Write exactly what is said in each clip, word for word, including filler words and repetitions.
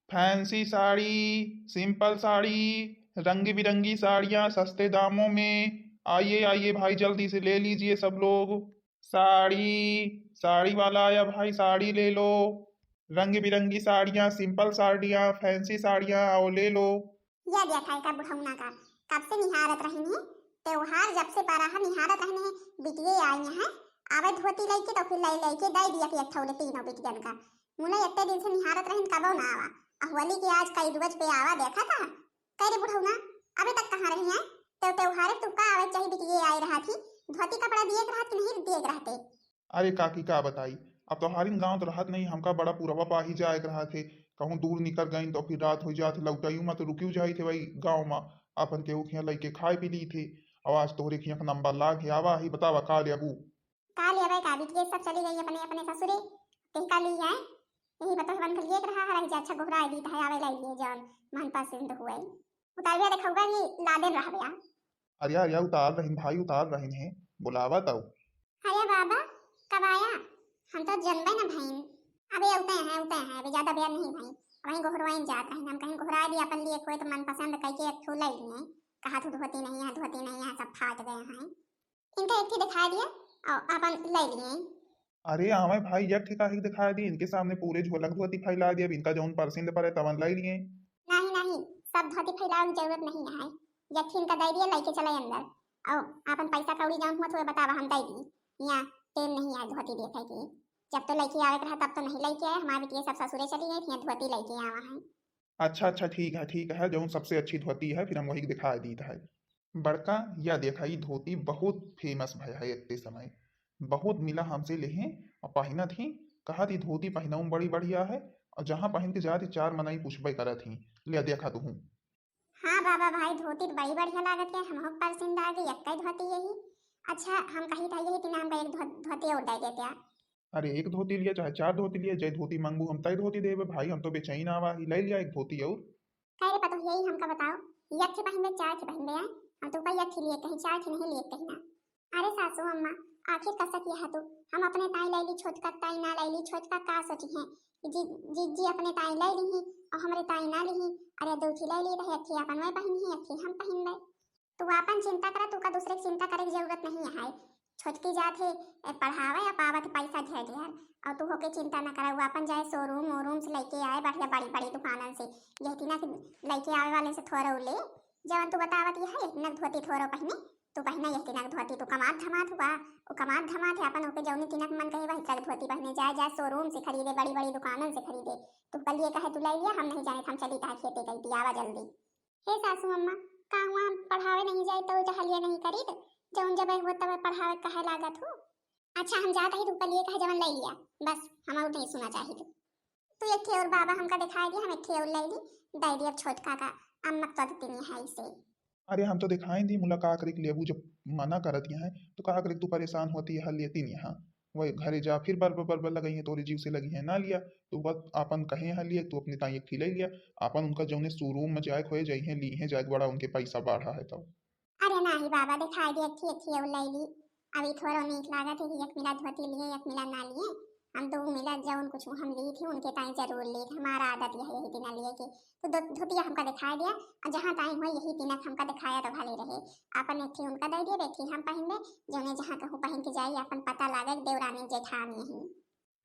फैंसी साड़ी, सिंपल साड़ी, रंग बिरंगी साड़ियाँ सस्ते दामों में। आइए, आइए भाई, जल्दी से ले लीजिए सब लोग। साड़ी, साड़ी वाला आया भाई, साड़ी ले लो। रंग बिरंगी साड़ियाँ, सिंपल साड़ियाँ, फैंसी साड़ियाँ, आओ ले लो। या देखा एका बुढ़ौना का, कब से निहारत रहिन है, त्योहार जब से परा है निहारत रहिन है, बिटिये आई हैं, आवे धोती लइके तो फिर लइ लइके दइ दिया कि एक ठौले तीनों बिटियन का। मुला इतने दिन से निहारत रहिन कबो ना आवा, अहुअली के आज कई रोज पे आवा देखा था। कह रे बुढ़ौना, अबे तक कहाँ रही हैं? तो त्योहार तू का आवे चाही बिटिये आई रहा थी, धोती कपड़ा दिए के रहत कि नहीं दिए के रहते? अरे काकी, का बताई, अब तोहारिन गाँव तो रहत नहीं, हमका बड़ा पुरवा पाही जाए के रहत हे। कहूँ दूर निकर गइन तो फिर रात हो जात, लौटाइयो मा तो रुकियो जाई थे वही गाँव मा, अपन केहू खिया लइके खाए पी ली थे। अब आज तोहरे खिया का नंबर लाग है, आवा ही बतावा का लेबू? का लेबे का, बिटिये सब चली गई अपने अपने ससुरे, ते का ली है? यही बतौवन के लिए रहा है, रह जा, अच्छा गोहरा दी है, आवे लाई लिए जौन मन पसंद हुए। उतारिया देखौगा कि लादेन रहबे आ। अरे, अरे, उतार रहिन भाई, उतार रहिन है, बुलावा तऊ। अरे बाबा, कब आया? हम तो जनबे न भइन। अबे उते हैं, उते हैं, अबे ज्यादा बेर नहीं भइन। वहीं गोहरवाइन जात रहिन, हम कहीं गोहरा दिया अपन लिए कोई तो मनपसंद कई के एक ठो ले लिए। कहा तू धोती नहीं है, धोती नहीं है, सब फाट गए हैं। इनका एक ठे दिखा दिया और अपन ले लिए। अरे आवे भाई, एक ठे काहे के दिखा दी, इनके सामने पूरे झोलक धोती फैला दिया, अब इनका जौन पसंद पड़े तवन ले लिए। नहीं, नहीं, सब धोती फैलावे की जरूरत नहीं है। एक ठे इनका दे दिया, लेके चले अंदर। और अपन पैसा कौड़ी जौन हुआ तो बतावा, हम दे दी। यहाँ टेम नहीं है धोती देखे की। जब तो लेके आवे के रहा तब तो नहीं लेके आए, हमारे बिटिया सब ससुरे चली गई थी, धोती लेके आवा है। अच्छा, अच्छा, ठीक है, ठीक है, जौन सबसे अच्छी धोती है, फिर हम वही दिखा दीत है। बड़का, या देखा, ई धोती बहुत famous भय है इतने समय, बहुत मिला हमसे लेहे और पहिनत ही, कहत ई धोती पहिनऊ में बड़ी बढ़िया है, और जहाँ पहिन के जात ही चार मनई पूछबे करत ही। ले देखा तू। हाँ बाबा भाई, धोती तो बड़ी बढ़िया लागत है, हमहू के पसंद आ गई, एक्कै धोती यही। अच्छा, हम कही था यही कि ना हमका एक धो-, धोती और दे देते आप। अरे, एक धोती लिया चाहे चार धोती लिया, जय धोती मांगबू हम तय धोती देबे भाई, हम तो बेचैन आवा ही, ले लिया एक धोती और। कह रे पतोह, यही हमका बताओ, एक ठे पहिनबे, चार ठे पहिनबे, हैं? हम तो कही एक ठे लिए कहीं, चार ठे नहीं लिए कहीं ना। अरे सासू अम्मा, आखिर कसा किया है तू? हम अपने ताई ले ली, छोटका ताई ना ले ली, छोटका का सोची है कि जी, जीजी अपने ताई ले ली ही और हमरे ताई ना ली ही। अरे दो ठे ले ली रहे, एक ठे अपन वह पहिनी है, एक ठे हम पहिनबे। तू आपन चिंता करा, तू का दूसरे की चिंता करे की जरूरत नहीं है। छोटकी जात है, ए, पढ़ावे, अब आवत पैसा ढेर ढेर, और तू होके चिंता न करा। वो आपन जाए showroom वोरूम से लेके आए बढ़िया बड़ी बड़ी दुकानन से, यह तिनक लेके आवे वाले से थोड़ा ले, जवन तू बतावत यह है, तिनक धोती थोड़ो पहिने, तू पहिना यह तिनक धोती, तू कमात धमात हुआ, वो कमात धमात है, अपन होके जौनी तिनक मन कहे वही तरह धोती पहिने, जाए जाए showroom से खरीदे, बड़ी बड़ी दुकानन से खरीदे। तू कल ये कहे तू ले लिया, हम नहीं जाने, हम चली ताहे खेते गई, आवा जल्दी। हे सासू अम्मा, का हुआ, हम पढ़ावे नहीं जाई तो टहलिया नहीं करीत? जौन जब होत तब पढ़ावे कहे लागत हो। अच्छा, हम जात ही, तू कलिए कहे जवन ले लिया, बस हम और नहीं सुना चाहित। तू एक ठे और बाबा हमका दिखाई दिया, हम एक ठे और ले ली, दे दी अब छोटका का, अम्मा तो देती नहीं है इसे। अरे हम तो दिखाई दी, मुला का करे के लेबू, जब मना करत यहाँ तो का करे, तू परेशान होती है, लेती नहीं यहाँ। वही घरे जा, फिर बरबर बरबर लगई है, तोरे जीव से लगी है ना लिया। तू बस आपन कहे है लिए, तू अपने ताई एक ठे ले लिया, आपन उनका जौने showroom में जाए खोए जाई है, ली है जाए बड़ा उनके पैसा बढ़ा है तो। अरे नाही बाबा, दिखाई दे, अच्छी अच्छी और ले ली। अभी थोड़ा नीक लागत है कि एक मिला धोती लिए, एक मिला ना लिए। हम दो मिला जौन कुछ हम ली थी, उनके ताई जरूर ली थी। हमारा आदत यह, यही दिन लिए के तो दो धोतिया हमका दिखाई दिया, और जहाँ ताई हुआ यही तिनक हमका दिखाया तो भले रहे। आपन एक ठे उनका दे दिए, एक ठे हम पहिनबे, जौने जहाँ कहूँ पहिन के जाई, आपन पता लागे कि देवरानी जेठानी ही।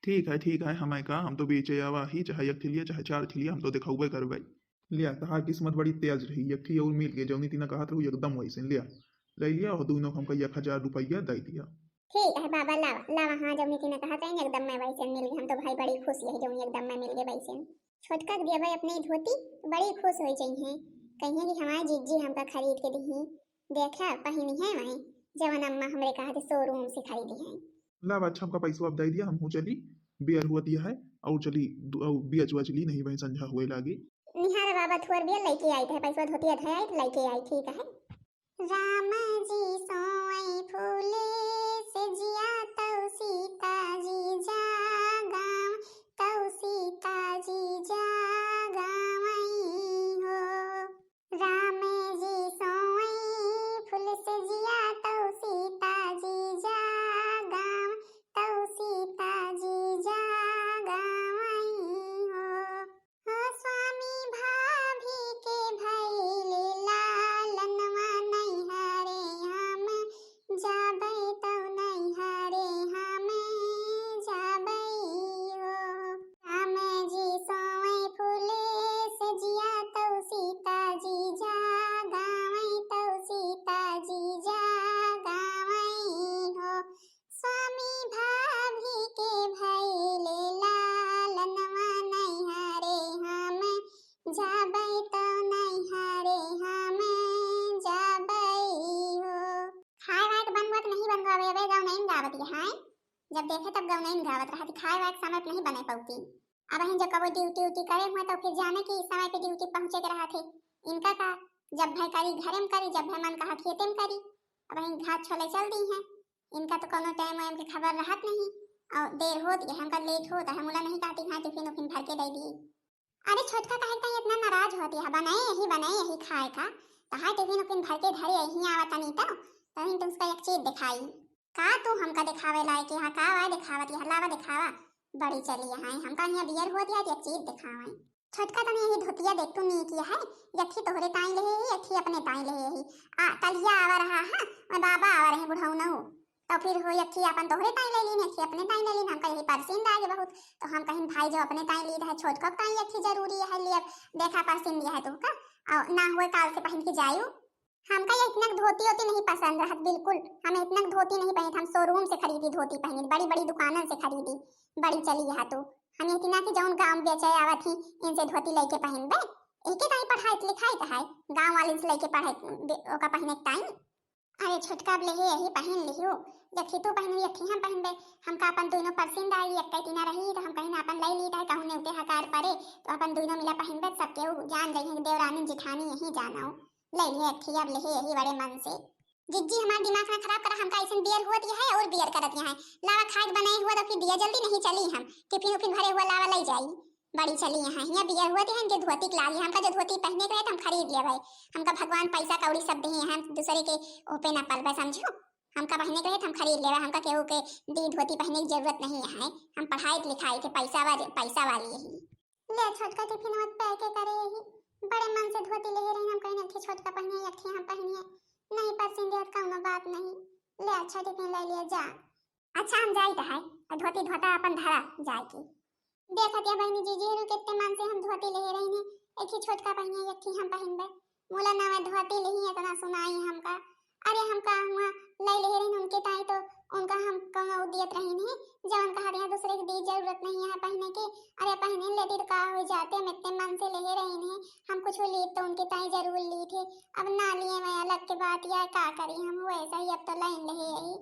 ठीक है, ठीक है, हमें का, हम तो बेचे आवा ही, चाहे एक ठे लिया, चाहे चार ठे लिया, हम तो दिखौबे करबे। लिया, तहार किस्मत बड़ी तेज रही, एक ठे और मिल गए, जौनी तिना कहत रहू एकदम वैसे, लिया, ले लिया, और दोनों हमका एक हजार रुपया दे दिया। ठीक है बाबा, लावा, लावा, हाँ, जौनी तिना कहत रही एकदम मैं वैसे मिल गए, हम तो भाई बड़ी खुश यही जौनी एकदम मैं मिल गए वैसे। छोटका के दिया भाई अपने धोती, बड़ी खुश हो जाई हैं, कहिए कि हमारे जीजी हमका खरीद के दी, देखा पहिनी है वहीं, जवन अम्मा हमरे कहा थे showroom से खरीदी है। लावा, अच्छा, हमका पैसवा अब दे दिया, हम हो चली, बेर हुआ दिया है, और चली दु-, और बिया चुआ चली, नहीं वहीं संझा हुए लागी। निहार बाबा थोर बिया लेके आई थे, पैसवा धोतिया धे आई, लेके आई, ठीक है। राम जी सोई फूले से जिया तौ सीता जी जागाम, तौ सीता जी जागावई हो। राम जी सोई फूल से जिया तौ सीता जी जागाम, तौ सीता जी जागावई हो। हो स्वामी जब देखे तब गौनइन गावत रहत, खाए वाए के समय पे नहीं बने पउती। अब हिन जो कबो ड्यूटी उटी करे हुए तो फिर जाने कि इस समय पे ड्यूटी पहुँचे के रहत है। इनका का, जब भय करी घरे में करी, जब भय मन कहा खेते में करी। अब हिन घास छोले चल दी हैं, इनका तो कौनो टाइम वाइम के खबर रहत नहीं। और देर होत या हमका लेट होत है, मुला नहीं कहती हाँ टिफिन उफिन भर के दे दी। अरे छोटका काहे ताई इतना नाराज होती है, बनाए यही बनाए यही खाए का, तो हाँ टिफिन उफिन भर के धरे यहीं आवा तनी तो, तनी तुमका एक चीज दिखाई। का तू हमका दिखावे लायक है, हाँ का वाए दिखावत है, लावा दिखावा। बड़ी चली है, हमका यहाँ बियर होत है, एक चीज दिखावे। छोटका तनी यही धोतिया देख तू नीक है, यखी तोहरे ताई ले ही, यखी अपने ताई ले ही। आ तलिया आवा रहा है, मैं बाबा आवा रहे बुढ़ौनऊ। तो फिर हो यखी अपन तोहरे ताई ले लीन, यखी अपने ताई ले लीन, हमका यही परसिंद आगे बहुत। तो हम कहिन भाई जो अपने ताई ली रहे, छोटका ताई यखी जरूरी है लिए, देखा परसिंद लिया है तू का, और ना हुए काल से पहन के जायू। हमका ये इतना धोती होती नहीं पसंद रहत बिल्कुल, हम इतना धोती नहीं पहनत, हम शोरूम से खरीदी धोती पहनी, बड़ी बड़ी दुकानन से खरीदी, बड़ी चली है तू। हम ये इतना कि जौन गाँव बेचे आवत ही, इनसे धोती लेके पहनबे, एके ताई पढ़ाई लिखाई का है, गाँव वाले से लेके पढ़ाई ओका पहने के ताई। अरे छोटका अब लेहे यही पहिन लिहू, यखी तू पहिनू यखी हम पहिनबे। हमका अपन दुइनो परसिंद आई, एक्कै तीना रही तो हम कहिन अपन लई ली, चाहे कहूँ नेवते हकार परे तो अपन दुइनो मिला पहिनबे, सब केहू जान जइहें कि देवरानी जिठानी यही जानो। लई लिहे यखी अब लेहे यही बड़े मन से। जिज्जी हमार दिमाग ना खराब करा, हमका ऐसन बियर हुअत है और बियर करत है। लावा खाए के बनाए हुआ तो फिर दिया जल्दी नहीं चली हम, टिफिन उफिन भरे हुआ लावा लई जाई। बड़ी चली यहाँ, हियाँ बियर हुआ थी, इनके धोती के लागी, हमका जो धोती पहने के रहे तो हम खरीद लेबै। हमका भगवान पैसा कौड़ी सब दिए हैं, हम दूसरे के ओपे ना पलबै समझो। हमका पहने के रहे तो हम खरीद लेबै, हमका केहू के दी धोती पहने की जरूरत नहीं है, हम पढ़ाई लिखाई के पैसा वाली, पैसा वाली यही। ले छोटका टिफिन मत पैक करे यही, बड़े मन से धोती ले रही, हम कहीं नहीं छोटका पहने, यखी हम पहनिए, नहीं परसिन देत कौनो बात नहीं। ले अच्छा टिफिन ले लिया जा। अच्छा हम जाइत है, धोती धोता अपन धरा जाए के। देखत या बहिनी जीजी हरू कितने मन से हम धोती ले रही ने, एक ही छोटका पहिने, एक ही हम पहिनबे। मुला ना मैं धोती लेही इतना सुनाई हमका। अरे हमका हुआ ले ले रही उनके ताई तो उनका हम कौनो दियत रही नहीं, जवन कहा दिया दूसरे के दी जरूरत नहीं है पहने के। अरे पहने लेती तो का हो जाते, हम इतने मन से ले रही नहीं, हम कुछ ली तो उनके ताई जरूर ली थे। अब ना लिए मैं अलग के बात या का करी हम, वैसा ही अब तो लाइन ले यही।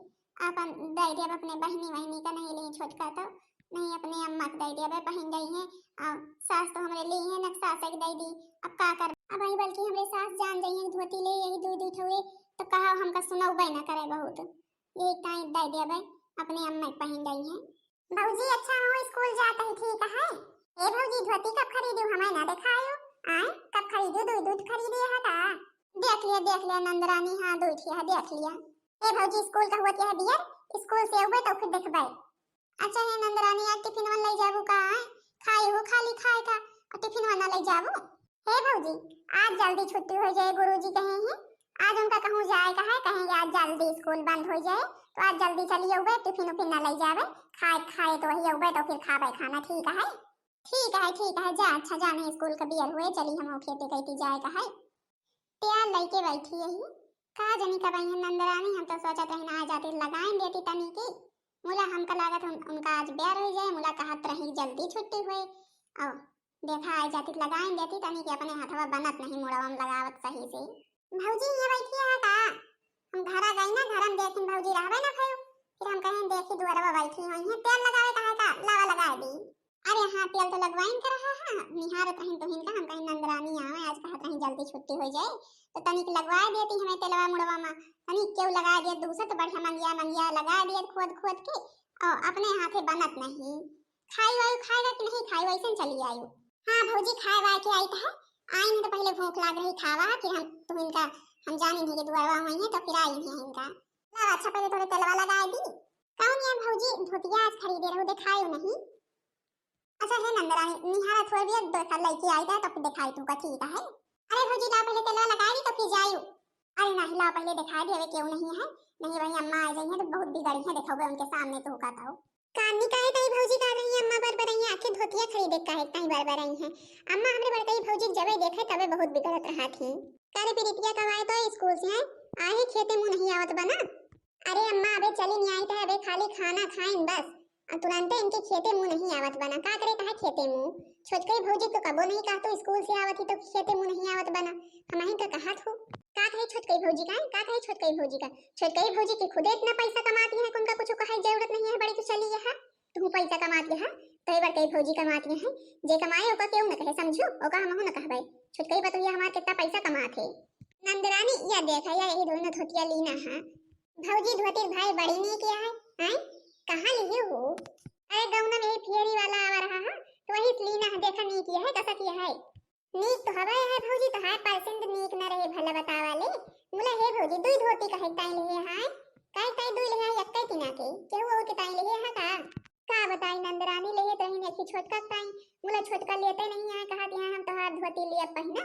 अपन दे देब अपने बहिनी वहिनी का, नहीं ली छोटका तो, नहीं अपने अम्मा के दे देबे, पहिन गई है। और सास तो हमरे ली है, न सास के दे दी। अब का कर, अब आई बल्कि हमरे सास जान जाई है धोती ले यही दू दू ठौरे, तो कहा हमका सुनौबे न करे बहुत। यही ताई दे देबे, अपने अम्मा के पहिन गई है। भौजी अच्छा हो स्कूल जात ही ठीक है। ए भौजी धोती कब खरीदू हमें ना दिखायो, आए कब खरीदू, दू दू खरीदे है का? देख लिया देख लिया नंदरानी, हाँ दू ठिया देख लिया। ए भौजी, स्कूल का हुआ क्या है बियर? स्कूल से अउबे तो फिर देखबे। अच्छा हे नंदरानी, आज टिफिन वन ले जाबू का? आए खाए हो खाली खाए का, और टिफिन वन ले जाबू? हे भौजी, आज जल्दी छुट्टी हो जाए, गुरुजी कहे हैं, आज उनका कहूँ जाए का है, कहेंगे आज जल्दी स्कूल बंद हो जाए, तो आज जल्दी चली अउबे, टिफिन उफिन ना ले जाबे, खाए खाए तो वही अउबे तो फिर खाबे खाना, ठीक है? ठीक है, ठीक है, जा, अच्छा जाने स्कूल का बियर हुए, चली हम खेते कहती जाए का है। तैयार लइके बैठी यही। का जनी कब आई है नंदरानी, हम तो सोचत रही ना आ जाती, लगाइन देती तनी की। मुला हमका लागत हम, उनका आज बेर हो जाए, मुला कहत रही जल्दी छुट्टी हुए। और देखा आ जाती, लगाइन देती तनी की, अपने हथवा बनत नहीं मुड़वा में लगावत सही से। भौजी ये बैठी है का? हम घरा गई ना, घर में देखिन भौजी रहबे ना भयो, फिर हम कहें देखी दुआरवा बैठी हुई है, तेल लगावे का है का? लावा लगा दी। अरे हाँ, तेल तो लगवाइन के रहा है, निहारत रहिन तुहिन का, हम कहीं नंदरानी आवे, आज कहत रही जल्दी छुट्टी हो जाए, तो तनिक लगवा देती हमें तेलवा मुड़वा मा, तनिक केहू लगा दिया, दूसर तो बढ़िया मंगिया मंगिया लगा दिया खोद खोद के, और अपने हाथे बनत नहीं। खाई वाई खाएगा कि नहीं खाई, वैसे चली आयु। हाँ भौजी, खाए वाए के आई तो है, आई नहीं तो पहले भूख लाग रही, खावा, फिर हम तुहिन का, हम जानी नहीं कि दुआरवा हुई है तो फिर आई नहीं इनका। ला अच्छा, पहले थोड़े तेलवा लगा दी। कौन यार भौजी, धोतिया आज खरीदे रहो, दिखायो नहीं। अच्छा हे नंदरानी, निहारत हुए भी दोसर लड़की आई जाए तो फिर दिखाई तू का, ठीक है। अरे भौजी लाओ पहले तेलवा लगाई तो फिर जायू। अरे नहीं लाओ पहले दिखाई देवे केहू नहीं है, नहीं वही अम्मा आ जाई है तो बहुत बिगड़ी है, देखोगे उनके सामने तो का तो। कानी काहे ताई भौजी का रही अम्मा बरबरई है, आखिर धोतिया खरीदे काहे ताई बरबरई है। अम्मा हमरे बड़कई भौजी जबे देखे तबे बहुत बिगड़त रहा थी। करे प्रीतिया कब आए तो स्कूल से आए, आए खेते मुँह नहीं आवत बना। अरे अम्मा, अबे चली नहीं आई तो अबे खाली खाना खाइन बस, और तुरंते इनके खेते मुँह नहीं आवत बना। का करे कहा खेते मुँह? छोटकई भौजी तो कबो नहीं कहा तू स्कूल से आवत ही तो खेते मुँह नहीं आवत बना, हम ही का कहा थू। का कहे छोटकई भौजी का, का कहे छोटकई भौजी का? छोटकई भौजी के खुदे इतना पैसा कमाती है, उनका कुछ कहे जरूरत नहीं है, बड़ी तो चली है, तू पैसा कमाती है, तो बड़कई भौजी कमाती है, जे कमाए ओका केहू न कहे, समझू, ओका हमहू न कहबे। छोटकई पतोहिया हमार कितना पैसा कमात है। नंदरानी, या देखा, या यही दोनों धोतिया लीना है। भौजी, धोती भाई बड़ी नीक है, हैं? कहाँ लिहे हो? अरे गौना में यही फेरी वाला आवा रहा है, तो वही लीना है, देखा नीक है, कसा किया है। नीक तो हवे है भौजी, तोहार परसेंट नीक न रहे, भला बतावा ले। मुला हे भौजी, दुई धोती कहे ताई लिहे हैं, कहे ताई दुई लिहे हैं, एक्के तिना के, केहू और के ताई लिहे है का? का बताई नंदरानी, लिहे तो रही एक छोटका ताई, मुला छोटका लेते नहीं है, कहा दिया हम तोहार धोती लिए पहनो,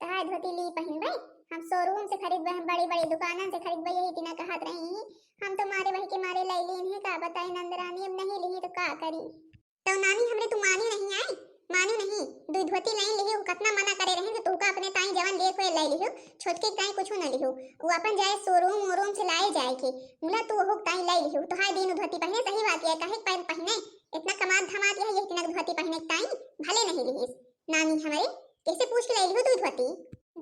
तोहार धोती ली पहनबे, हम शोरूम से खरीदबे, हम बड़ी बड़ी दुकानन से खरीदबे, यही तिना कहत रही, हम तो मारे वही के मारे ले लीन है, का बताई नंदरानी, अब नहीं लिही तो का करी? तो नानी हमरे तू मानी नहीं आई, मानी नहीं। दुई धोती लाइन लिही, उ कतना मना करे रही कि तू का अपने ताई जवन ले कोई ले लिही, छोटके ताई कुछ न लिही, उ अपन जाए शोरूम वोरूम से लाए जाए के, मुला तू ओहू ताई ले लिही, तो हाय दिन धोती पहने, सही बात है, काहे पहन पहने, इतना कमात धमात है, ये इतना धोती पहने के ताई भले नहीं लिही। नानी हमरे कैसे पूछ के ले लिही तू धोती?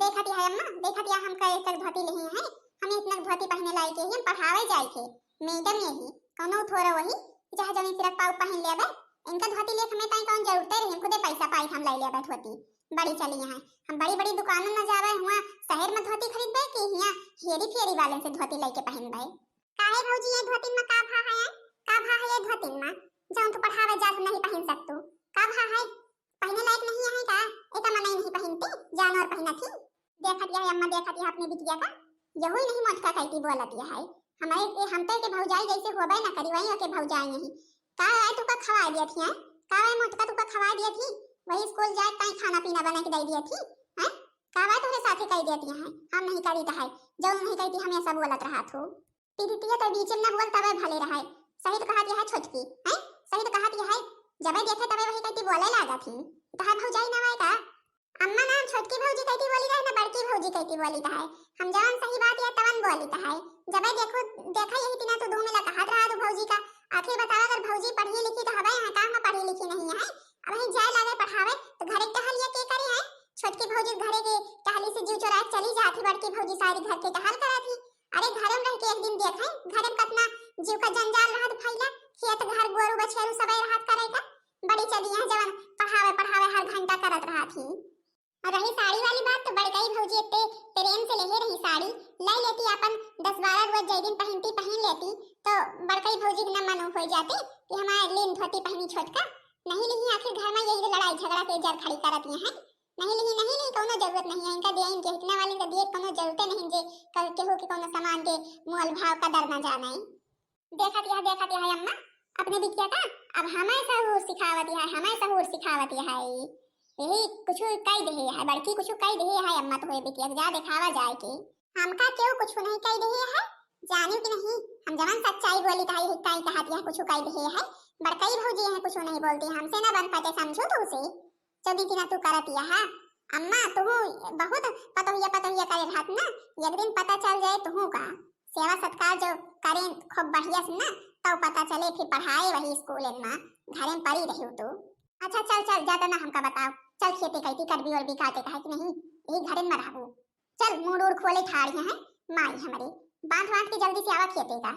देखा दिया है अम्मा, देखा दिया हम कहे तक धोती लिही है, हम इतना धोती पहने लाए के ही हम पढ़ावे जाए के, मैडम यही, कौनो थोड़ा वही, चाहे जमीन सिरक पाऊ पहन लेबे, इनका धोती लिए हमें ताई कौन जरूरत है, हम खुदे पैसा पाई हम ले लेबे धोती। बड़ी चली यहाँ, हम बड़ी बड़ी दुकानों में जावे, हुआ शहर में धोती खरीदबे कि यहाँ हेरी फेरी वाले से धोती लेके पहनबे? काहे भौजी, ये धोती में का भा है? का भा है ये धोती में? जौन तू पढ़ावे जात नहीं पहन सकतू, का भा है? पहने लायक नहीं है का? एका मनई नहीं पहनती, जानवर पहनत ही। देखत यह अम्मा, देखत यह अपने बिटिया का, यहू नहीं मोटका कहती बोलत यह है। हमारे ए हम तो के भौजाई जैसे होबे ना करी, वही ओके भौजाई नहीं। का है तू का खवा दिया थी, हैं? का है मोटका तू का खवा दिया थी? वही स्कूल जाए ताई खाना पीना बना के दे दिया थी, हैं? का है तोहरे साथे कह दिया थी, हैं? हम नहीं करी तो है, जौन नहीं कहती हमेशा बोलत रहा थू। पीरितिया तो बीच में न बोल तबे भले रहे। सही तो कहत यह छोटकी, हैं? सही तो कहत यह है। जबे देखे तबे वही कहती बोले लागत ही। तो है भौजाई ना आए का? अम्मा ना हम छोटकी भौजी कहती बोली रहे ना बड़की भौजी कहती बोली तो है। हम जवन सही बात या तवन बोली तो है। जबे देखो, देखा यही तिना तो दो मिला कहत रहा तो भौजी का। आखिर बतावा अगर भौजी पढ़ी लिखी तो हवे यहाँ काम में पढ़ी लिखी नहीं है। अब वहीं जाए लागे पढ़ावे तो घरे टहलिया के करे है? छोटकी भौजी घरे के टहली से जीव चोराए चली जाती, बड़की भौजी सारी घर के टहल करा थी। अरे घरे में रह के एक दिन देखे, घरे में कतना जीव का जंजाल रहत फैला, खेत घर गोरू बछेरू सबे रहत करे का। बड़ी चली यहाँ जवन पढ़ावे पढ़ावे हर घंटा करत रहत ही। और रही साड़ी वाली बात तो बड़कई भौजी इतने प्रेम से लेहे रही साड़ी, लाई लेती अपन दस बारह रोज जै दिन पहनती पहन लेती, तो बड़कई भौजी के न मन हो जाते कि हमारे लीन धोती पहनी छोटका। नहीं लिही आखिर घर में यही लड़ाई झगड़ा के जर खड़ी करत ये हैं। नहीं लिही, नहीं लिही, कौनो जरूरत नहीं है इनका दिए, इनके हितना वाली का दिए कौनो जरूरते नहीं जे क-, केहू के कौनो सामान के मोल भाव कदर न जाने। देखत यह, देखत यह अम्मा, अपने बिटिया का अब हमें सहूर सिखावत यह, हमें सहूर सिखावत यह। यही कुछ कह दे है, बड़की कुछ कह दे है अम्मा, तो बिटिया के जा देखावा जाए के। हमका क्यों कुछ नहीं कह दे है, जानियो कि नहीं? हम जवन सच्चाई बोली ताई, ताई कहत यह कुछ कह दे है, बड़कई भौजी है कुछ नहीं बोलती, हमसे ना बन पाते, समझो तो उसे। चौबीस दिना तू करत यह। अम्मा, तुहू बहुत पतोहिया, पतोहिया करे रहत ना, एक दिन पता चल जाए तुहू का। सेवा सत्कार जो करें खूब बढ़िया से ना, तब पता चले, फिर पढ़ाए वही स्कूल में, घरे में पड़ी रही तू। अच्छा, चल, चल, ज्यादा ना हमका बताओ, चल खेते कैती करबी और भी काटे का है कि नहीं, यही घरे में रहबू। चल, मुंह उड़ खोले ठाड़ यहाँ है, माई हमरे, बांध बांध के जल्दी से आवा खेते का।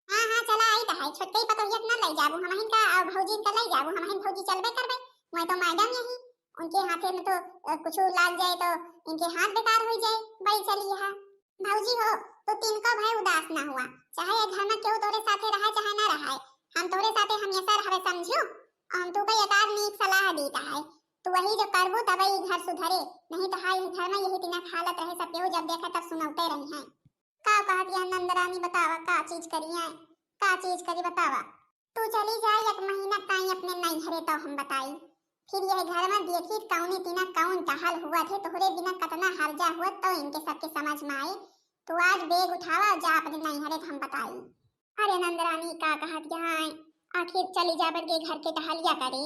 हाँ, हाँ, चला आई तो है, छोटकई पतोहिया के ना लई जाबू, हमहिन का, अ, भौजी का लई जाबू, हमहिन भौजी चलबे करबे, वहीं तो मैडम यही, उनके हाथे में तो, अ, कुछ लाग जाए तो इनके हाथ बेकार हो जाए, बड़ी चली है। भौजी हो, तो तिनको भय उदास ना हुआ, चाहे ये घर में क्यों तोरे साथे रहा चाहे ना रहा, हम तोरे साथे हमेशा रहबे समझियो, और हम तुका एक आध नीक सलाह दीता है, तू वही जो करबू तबे ये घर सुधरे, नहीं तो हाय ये घर में यही तिनक हालत रहे, सब केहू जब देखा तब सुनौते रही हैं। का कहत यह नंदरानी, बतावा का चीज करी है, का चीज करी बतावा। तू चली जा एक महीना ताई अपने नैहरे, तो हम बताई। फिर यह घर में देखी कौने तिना कौन टहल हुआ थे, तोहरे बिना कतना हर्जा हुआ, तो इनके सबके समझ में आए। तू आज बैग उठावा, जा अपने नैहरे, तो हम बताई। अरे नंदरानी, का कहत यहाँ है, आखिर चली जा बन के घर के टहलिया करे।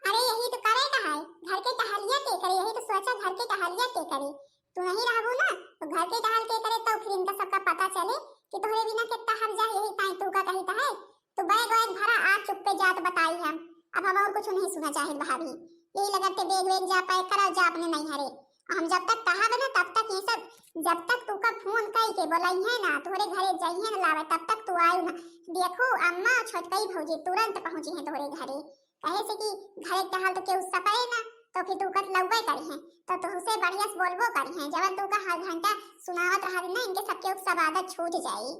अरे यही तो करे का है, घर के टहलिया के करे, यही तो सोचा घर के टहलिया के करे। तू नहीं रहबू ना, तो घर के टहल के करे, तो फिर इनका सबका पता चले कि तोहरे बिना कितना हर्जा है, यही ताई तू का कही तो है। तो बैग वैग भरा, आ चुप पे जात बताई हम। अब हम और कुछ नहीं सुना चाहित भाभी। यही लगत ते बैग वैग जा पैक करा, जा अपने नैहरे। हम जब तक कहा बना तब तक ये सब जब तक तू का फोन कई के बोलाई है ना, तोहरे घरे जाइए ना लावे, तब तक तू आयु ना। देखो अम्मा, छोटकई भौजी तुरंत पहुँची है तोहरे घरे। कहे से कि घरे के हाल तो केहू सपरे ना, तो फिर तू कत लउबे करी है, तो तुहसे बढ़िया से बोलबो करी है। जवन तू का हर घंटा सुनावत रहत ना, इनके सबके सब आदत छूट जाई।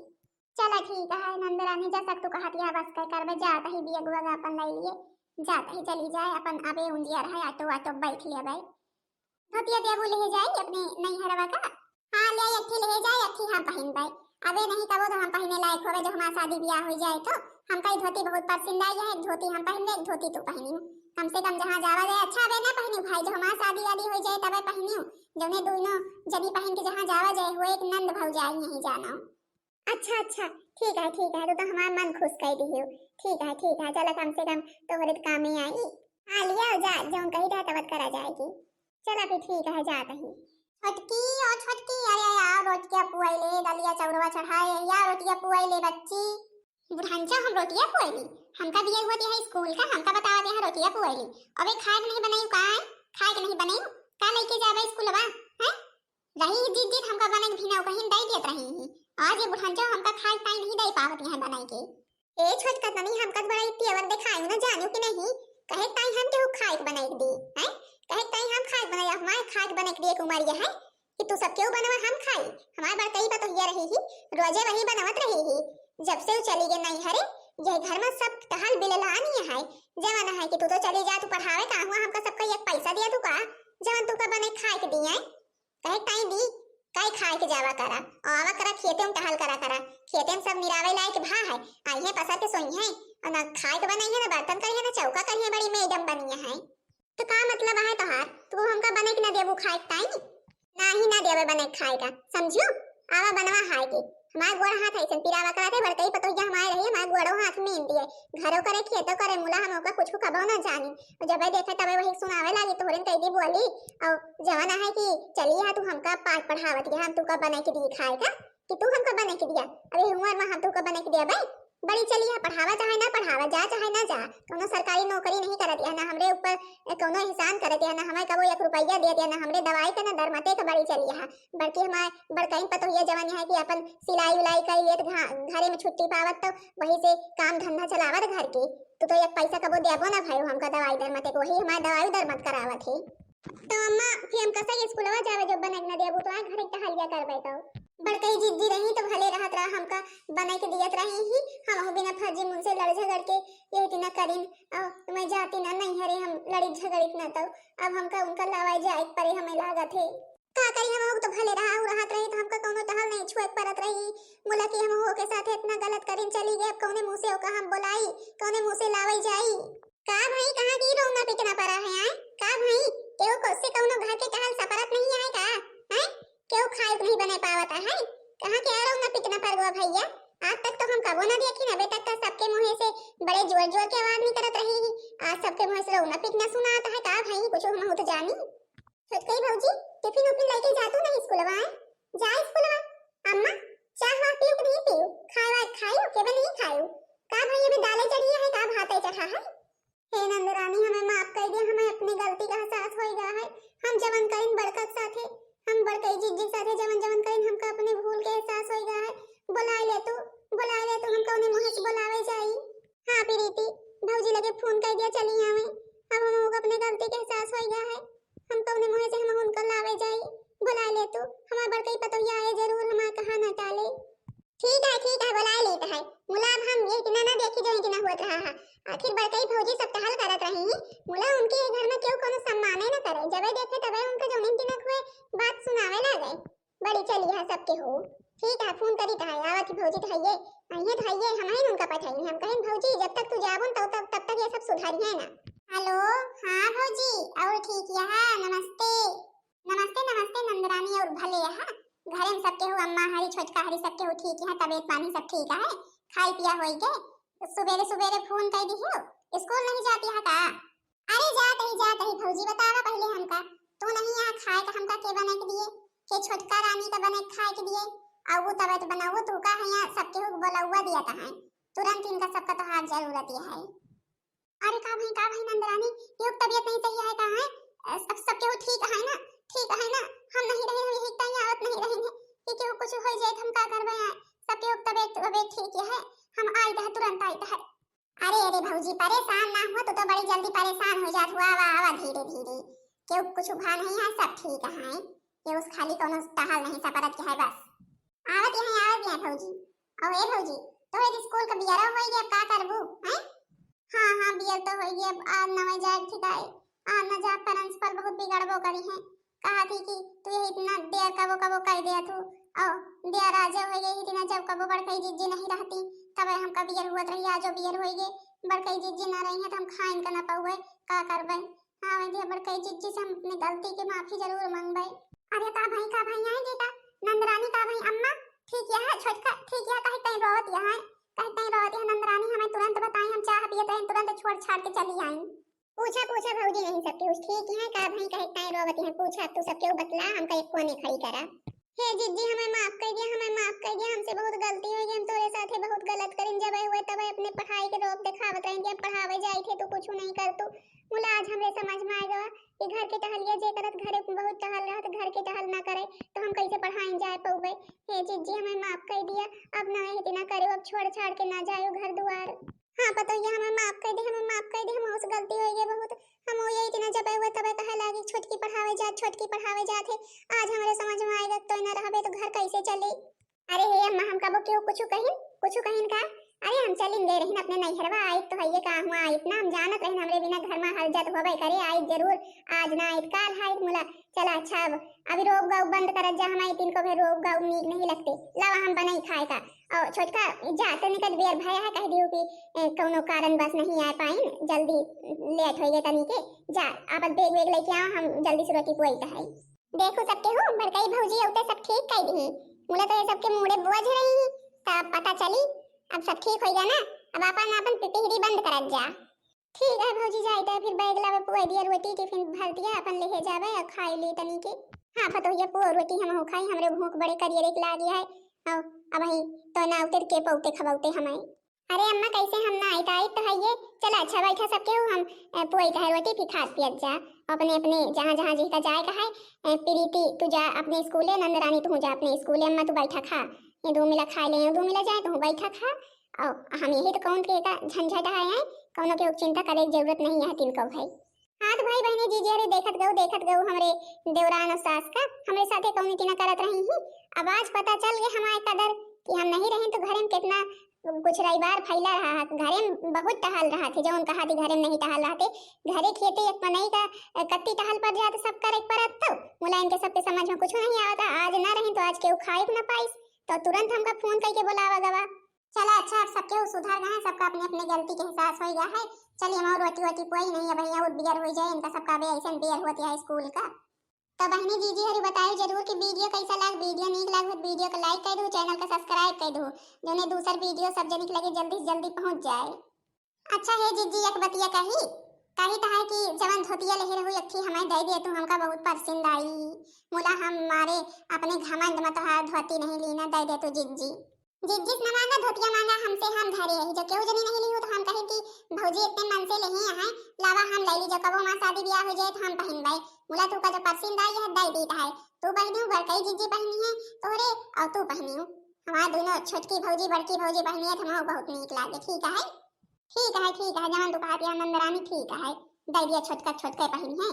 चला ठीक है नंदरानी, जैसा तू कहत यह बस कर करबे, जात ही बियगुआ का अपन ले लिए, जात ही चली जाए अपन, अबे उंजिया रहे, ऑटो ऑटो बैठ लिया भाई। धोतिया देबू ले जाई अपने नैहरवा का। हाँ ले आई, अट्ठी ले जाए, अट्ठी हम पहिनबे। अबे नहीं तबो तो हम पहिने लायक होवे, जो हमार शादी ब्याह हो जाए तो। हमका ई धोती बहुत पसंद आई है, एक धोती हम पहिनबे, एक धोती तू पहिनी। कम से कम जहाँ जावा जाए। अच्छा अबे ना पहिनी भाई, जो हमार शादी वादी हो जाए तबे पहिनी। जौने दोनों जनी पहिन के जहाँ जावा जाए, वो एक नंद भौजाई यहीं जाना। अच्छा अच्छा, ठीक है ठीक है, तू तो हमार मन खुश कर दी हो। ठीक है ठीक है, चला कम से कम तोहरे तो कामे आई। हाँ लिया जा, जौन कही रहा तब करा जाएगी। चला फिर ठीक है, जात ही। छोटकी, ओ छोटकी, अरे यार रोटिया पुआई ले, दलिया चौरवा चढ़ाए, यार रोटिया पुआई ले बच्ची। बुढ़ांचा हम रोटिया पुआई ली, हमका दिया हुआ है स्कूल का, हमका बतावा दे रोटिया पुआई ली। अबे खाए के नहीं बनाई का है? खाए के नहीं बनाई, का लेके जाबे स्कूलवा? हैं? रही जिद जिद हमका बनाई के भी ना कहीं दे देत रही ही। आज ये बुढ़ांचा हमका खाए ताई नहीं दे पावत यहाँ बनाई के। ए छोटका तनी हमका तो बड़ा ई तेवर देखायू ना, जानियो कि नहीं? कहे ताई हम केहू खाए के बनाई के दी, हैं? कहे ताई हम खाए के बनाई, हमारे खाए के बनाई के दी एक उमरिया है कि तू सब केहू बनवा हम खाई। हमारे बड़कई पतोहिया रही ही, रोजे वही बनवत रही ही। जब से वो चली गई नैहरे, यह घर में सब टहल बिललानी है। जवन है कि तू तो चली जा, तू पढ़ावे का हुआ, हमका सबका एक पैसा दिया तू का, जवन तू का बने खाए के दिए? कहे ताई दी, काई खाए के जावा करा, आवा करा खेते में टहल करा करा, खेते में सब निरावे लायक भा है, आई है पसर के सोई है, और ना खाए के बनाई है, ना बर्तन करी है, ना चौका करी है, बड़ी मैडम बनी है। तो का मतलब है तोहार, तू हमका बने के ना देबू खाए के ताई? नाही ना देवे बने के खाए का, समझियो? आवा बनवा हाय के, हमार गोड़ हाथ ऐसे पिरावा करा थे, बड़कई पतोहिया हमारे रही, हमार गोड़ो हाथ मीन दिए, घरो करे खेतो करे मुला हम ओका कुछ कबो ना जानी, और जब देखे तबे वही सुनावे लागी, तोहरे कैदी बोली, और जवन है कि चली हा तू हमका पाठ पढ़ावत गया, हम तू का बने के दी खाए का, कि तू हमका बने के दिया? अबे उमर में हम तू का बने के दिया भाई? बड़ी चली हा, पढ़ावा चाहे ना पढ़ावा, जा चाहे ना जा, कौनो सरकारी नौकरी नहीं करत या, ना हमरे ऊपर कौनो एहसान करत या, ना हमें कबो एक रुपया देत या, ना हमरे दवाई का ना दरमते का बड़ी चली हा। बल्कि हमार बड़कई पतोहिया जवन है कि अपन सिलाई उलाई कर लेत, घा-, घरे में छुट्टी पावत तो वही से काम धंधा चलावत घर के। तू तो एक पैसा कबो देबो ना भाई हमका दवाई दरमते को, वही हमार दवाई दरमत करावत है। तो अम्मा, फिर हम कैसे स्कूलवा जावे जो बने के ना देबू, तो आ घरे टहलिया करबे तो। बड़कई जिद्दी रही तो भले रहत रहा, हमका बने के दियत रही ही, हम बिना फर्जी मुन से लड़ झगड़ के यही तना करिन, और मैं जाती ना नहीं हरे, हम लड़ी झगड़ित ना तो अब हमका उनका लावा जाए परे हमें लागत है। का करी हम तो भले रहा, उ रहत रही तो हमका कौनो टहल नहीं छुए के परत रही, मुला कि हम हो के साथ इतना गलत करिन चली गए, अब कौने मुँह से ओका हम बोलाई, कौने मुँह से लावे जाई? का भाई, कहाँ की रोना पिटना पड़ा है, आय? का भाई, केहू को से कौनो घर के टहल सपरत नहीं है का? हैं? केहू खाए के नहीं बने पावत है? कहाँ के रोना पिटना पड़ गवा भैया? आज तक तो हम कबो ना देखी, अबे तक तो सबके मुँहे से बड़े जोर जोर के आवाज निकलत रही ही। आज सबके मुँहे से रोना पिटना सुनात है का भाई? कुछ हम तो जानी। छोटकई भौजी, टिफिन उफिन लेके जा तू नहीं स्कूलवा, आय? जा स्कूलवा। अम्मा, चाह वाह पीऊ कि नहीं पीऊ? खाए वाए खायू के बे नहीं खायू? का भाई, अबे दाले चढ़िया है का भाते चढ़ा है? हे नंदरानी, हमें माफ कर दे, हमें अपनी गलती का एहसास होई गया है। हम जवन करिन बड़का के साथे, हम बड़कई जिज्जी के साथे जवन जवन करिन, हमका अपने भूल के एहसास होई गया है। बुलाए ले तू, बुलाए ले तू, हमका उन्हें मुँह से बुलावे जाई। हाँ प्रीति, भौजी लगे फोन कर दिया, चली आवे। अब हम लोग अपने गलती के एहसास होई गया है, हमका उन्हें मुँह से हम उनका लावे जाई। बुलाए ले तू, हमार बड़कई पतोहिया आए जरूर, हमार कहा ना टाले। ठीक है, ठीक है, बुलाए लेत है। मुला अब हम ये इतना ना देखी जो इतना हुआ रहा है। आखिर बड़कई भौजी सब टहल करत रही ही। मुला उनके ये घर में केहू कोनो सम्माने न करे। जबे देखे तबे उनका जौनिन तिनक हुए बात सुनावे लागे। बड़ी चली है सबके हो। ठीक है, फोन करी तो है, आवत ही भौजी तो है ये। आइए तो है ये, हम ही उनका पठाई। हम कहें भौजी जब तक तू जाबुन तब तक, तब तक ये सब सुधारी है ना। हेलो, हाँ भौजी, और ठीक यहाँ, नमस्ते। नमस्ते, नमस्ते नंदरानी, और भले यहाँ घरे में सबके हो, अम्मा हरी, छोटका हरी, सबके हो ठीक है, तबीयत पानी सब ठीक है, खाई पिया होई के, सुबेरे सुबेरे फोन कर दी हो, स्कूल नहीं जाती है का? अरे जात ही, जात ही भौजी, बतावा पहले हमका, तू नहीं यहाँ खाए का हमका के बना के दिए, के छोटका रानी का बना के खाए के दिए, और वो तबीयत बनाओ तू का है यहाँ सबके हो बोलौआ दिया था है, तुरंत इनका सबका तो हाथ जरूरत ही है। अरे का भाई, का भाई नंदरानी, केहू के तबीयत नहीं सही है का है? अ, सब, सब केहू ठीक है ना? ठीक है ना? हम नहीं रहे, हम यही ताई आवत नहीं रहे हैं। परेशान ना हो, तू तो बड़ी जल्दी परेशान हो जात हुआ। आवा, आवा धीरे धीरे, केहू कुछ भा नहीं है, सब ठीक है। केहू खाली कोनो टहल नहीं सपरत के है बस। आवत यहाँ, आवत यहाँ भौजी। और ए भौजी, तोहरे स्कूल का बियरा होई गया, अब का करबू हैं? हाँ हाँ, बियर तो होई गया, अब आज नवे जाए ठिकाए, आज न जा, प्रिंसिपल बहुत बिगड़बो करी है। कहा थी कि तू ये इतना देर कबो कबो कर दिया तू, और देर आजो हो गई इतना, जब कबो बड़कई जिज्जी नहीं रहती तब हमका बियर हुआ रही, आजो बियर होई गए। बड़कई जिज्जी ना रही है तो हम खाइन का ना पाउए, का करबे? हाँ, वैसे बड़कई जिज्जी से हम अपनी गलती की माफी जरूर मांगबे। अरे का भाई, का भाई, आए बेटा, नंदरानी का भाई, अम्मा ठीक यह है, छोटका ठीक यह, कहे कहीं रोवत यह है, कहे कहीं रोवत यह नंदरानी, हमें तुरंत बताई, हम चाह पियत रहे, तुरंत छोड़ छाड़ के चली आई। पूछा, पूछा भौजी, नहीं सबके कुछ ठीक है का भाई, कहे कहीं रोवत यह, पूछा तू सबके बतला, हमका एक कोने खड़ी करा। हे जिज्जी, हमें माफ कर दिया, हमें माफ कर दिया, हमसे बहुत गलती हो गई, हम तोरे साथे बहुत गलत करिन, जब हुए तब अपने पढ़ाई के रोक देखावत रहे, जब पढ़ावे जाई थे तो कुछ नहीं कर तू। मुला आज हमरे समझ में आ गवा कि घर के टहलिया जे करत, घरे बहुत टहल रहत, घर के टहल ना करे तो हम कैसे पढ़ाई जाए पउबे। हे जिज्जी, हमें माफ कर दिया, अब ना इतना करे, अब छोड़ छाड़ के ना जाए घर दुआर। हाँ पतोहिया, हमें माफ कर दे, हमें माफ कर दे, हम उस गलती हो गई बहुत, हम वो यही इतना जबे हुए तबे कहे लागी, "छोटकी पढ़ावे जात, छोटकी पढ़ावे जात है।" आज हमरे समझ में आएगा, तो न रहबे तो घर कैसे चले? अरे हे अम्मा, हम कबो केहू कुछ कहिन, कुछ कहिन का? अरे हम चलिन गए रहिन अपने नैहरवा, आइत तो हइये का हुआ, आइत ना, हम जानत रहिन हमरे बिना घर में हलजत होबे करे, आइत जरूर, आज ना आइत काल आइत मुला। चला अच्छा, अब अभी रोब गाउब बंद करत जा, हमारे तीन को भी रोब गाउब नीक नहीं लगते। लावा हम बनाई खाए का। और छोटका जा, तनिक बेर भया है, कह दियो कि ए, कौनो कारणवश नहीं आ पाइन, जल्दी लेट हो गए तनी के। जा, आप बैग वैग लेके आओ, हम जल्दी से रोटी पुआई है। देखो सबके हो, बड़कई भौजी औते सब ठीक कह दी। मुला तो ये सबके मूड़े बोझ रही, तब पता चली। अब सब ठीक होइगा ना, अब अपन अपन पिपीहरी बंद करत जा। ठीक है भौजी, जाई तो फिर बैग लावे, पुआई दिया, रोटी टिफिन भर दिया, अपन लेहे जावे और खाई ली तनी के। हाँ पतोहिया, पुआ रोटी हम हो खाई, हमरे भूख बड़े करियर एक लागी है। और अब ही तो ना उतर के पौते खबौते हमें। अरे अम्मा, कैसे हम ना आइत, आइत तो हइये। चला अच्छा बैठा सबके हो, हम ए, पुआई का है रोटी, फिर खात पियत जा। अपने अपने जहाँ जहाँ जिहका जाए का है। ए, प्रीति तू जा अपने स्कूले, नंदरानी तू जा अपने स्कूले, अम्मा तू बैठा खा, ये दो मिला खा ले, ये दो मिला जाए, तू बैठा खा। और हम यही तो कौन के का झंझट है, हैं? कौनो के चिंता करे के जरूरत नहीं है, तिनको भाई। हाँ तो भाई बहने, जीजी अरे देखत गऊ, देखत गऊ हमरे देवरान और सास का, हमरे साथे कौन इतना करत रही ही। अब आज पता चल गए हमारे कदर कि हम नहीं रहे तो घरे में कितना कुछ रईबार फैला रहा है, घरे में बहुत टहल रहा थे, जौन कहा थी घरे में नहीं टहल रहा थे, घरे खेते एक मनई का कत्ती टहल पड़ जाए तो सब करे के परत, तो मुला इनके सबके समझ में कुछ नहीं आवता। आज ना रही तो आज केहू खाए के ना पाइस, तो तुरंत हमका फोन करके बुलावा गवा। चला अच्छा, अब सबके उ सुधर गए हैं, सबका अपनी अपनी गलती के एहसास हो गया है। चलिए हम और रोटी वोटी पुआई नहीं है भैया, और बियर हो जाए इनका सबका, अभी ऐसे बियर होती है स्कूल का। तो बहनी जीजी हरी बताओ जरूर कि वीडियो कैसा लग, वीडियो नीक लग तो वीडियो को लाइक कर दो, चैनल का सब्सक्राइब कर दो, जोने दूसर वीडियो सब जनिक लगे जल्दी से जल्दी पहुँच जाए। अच्छा हे जीजी, एक बतिया कही, कही तो है कि जवन धोतिया लेहे रहू एक ठे हमें दे दे तू, हमका बहुत पसंद आई। मुला हमारे अपने घमंड में तोहार धोती नहीं लीना, दे दे तू जीजी। जीजी से न मांगा धोतिया, मांगा हमसे, हम धरे रही, जो केहू जनी नहीं ली हो तो हम कहे कि भौजी इतने मन से लेहे हैं, लावा हम ले ली, जो कबो हमार शादी ब्याह हो जाए तो हम पहनबे। मुला तू का जो पसंद आई है दे दी है, तू पहनी हो, बड़कई जीजी पहनी है तोहरे, और तू पहनी हो। हमार दोनों छोटकी भौजी बड़की भौजी पहनी है तो हमार बहुत नीक लागे। ठीक है, ठीक है, ठीक है, जवन तू कहा पिया नंदरानी, ठीक है, दे दिया छोटका छोटका पहनी है।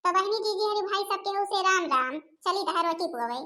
तो बहनी जीजी हरी भाई सबके हो से राम राम, चली तहा रोटी पुआवे।